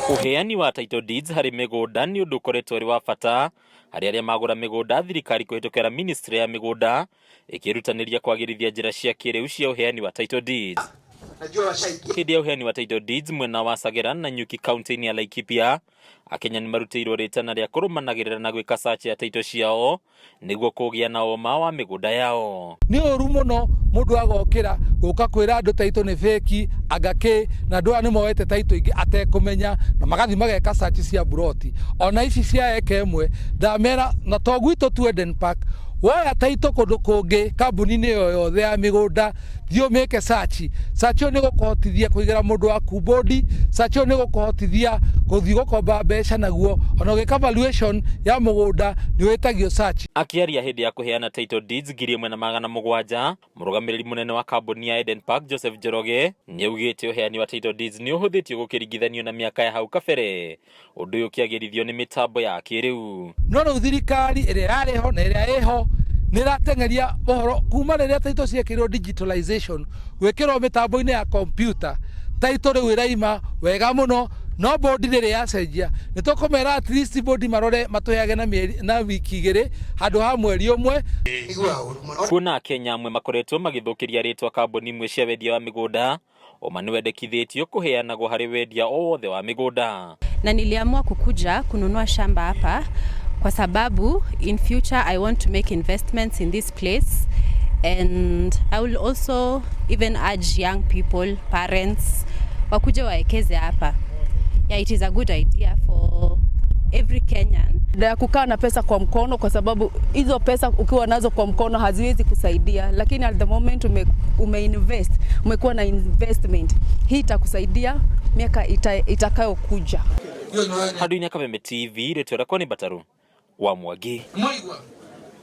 Ũheani wa title deeds harĩ mĩgũnda nĩ ũndũ ũkoretwo ũrĩ wa bata harĩ arĩa magũra mĩgũnda, thirikari kũhĩtũkĩra ministry ya mĩgũnda ĩkĩrutanĩria kwagĩrithia njĩra cia kĩrĩu cia ũheani wa title deeds. Hĩndĩ ya ũheani wa title deeds mwena wa Sagera na Nyuki kaunti-inĩ ya Laikipia, Akenya nĩ marutĩirwo rĩtana rĩa kũrũmanagĩrĩra na gwĩka search ya title ciao nĩguo kũgĩa na ũma wa mĩgũnda yao. Nĩ ũru mũno mũndũ agokĩra gũka kwĩra andũ title nĩ fake anga kĩ, na andũ aya nĩ moete title ingĩ atekũmenya na magathi mageka search cia mburoti ona ici cia eka ĩmwe. Ndamera na to gwitũ tu Eden Park, woya title kũndũ kũngĩ kambuni-inĩ o yothe ya mĩgũnda, thiĩ ũmĩke search. Search ĩyo nĩ gũkũhotithia kũigĩra mũndũ waku bodi, search ĩyo nĩ gũkũhotithia gũthiĩ gũkomba mbeca naguo, ona ũgĩka valuation ya mũgũnda nĩ wĩtagio search. Akĩaria hĩndĩ ya kũheana title deeds 1700, mũrũgamĩrĩri mũnene wa kambuni ya Eden Park Joseph Njoroge nĩaugĩte ũheani wa title deeds nĩ ũhũthĩtio gũkĩringithanio na mĩaka ya hau kabere, ũndũ ũyũ ũkĩagĩrithio nĩ mĩtambo ya kĩrĩu. No rĩu thirikari ĩrĩa yarĩ ho na ĩrĩa ĩho nĩ ĩrateng'eria ũhoro kuma rĩrĩa title ciekĩrirwo digitalization, gwĩkĩrwo mĩtambo-inĩ ya computer, title rĩu ĩraima wega mũno. No bodi rĩrĩ yacenjia, nĩ tũkũmera at least bodi marore matũheage na mĩeri na wiki 2 handũ ha mweri 1. Kuona Akenya amwe makoretwo magĩthũkĩria rĩtwa kambuni imwe cia wendia wa mĩgũnda, ũma nĩ wendekithĩtio kũheanagwo harĩ wendia o wothe wa mĩgũnda. Na niliamua kukuja kununua shamba hapa kwa sababu in future I want to make investments in this place, and I will also even urge young people, parents wakuje waekeze hapa. Yeah, it is a good idea for every Kenyan. Ya kukaa na pesa kwa mkono, kwa sababu hizo pesa ukiwa nazo kwa mkono haziwezi kusaidia, lakini at the moment ume invest, umekuwa na investment hii, itakusaidia miaka itakayokuja. Handũ-inĩ Kameme TV, rĩtwa rĩakwa nĩ Mbataru wa Mwangi. Mwaigua.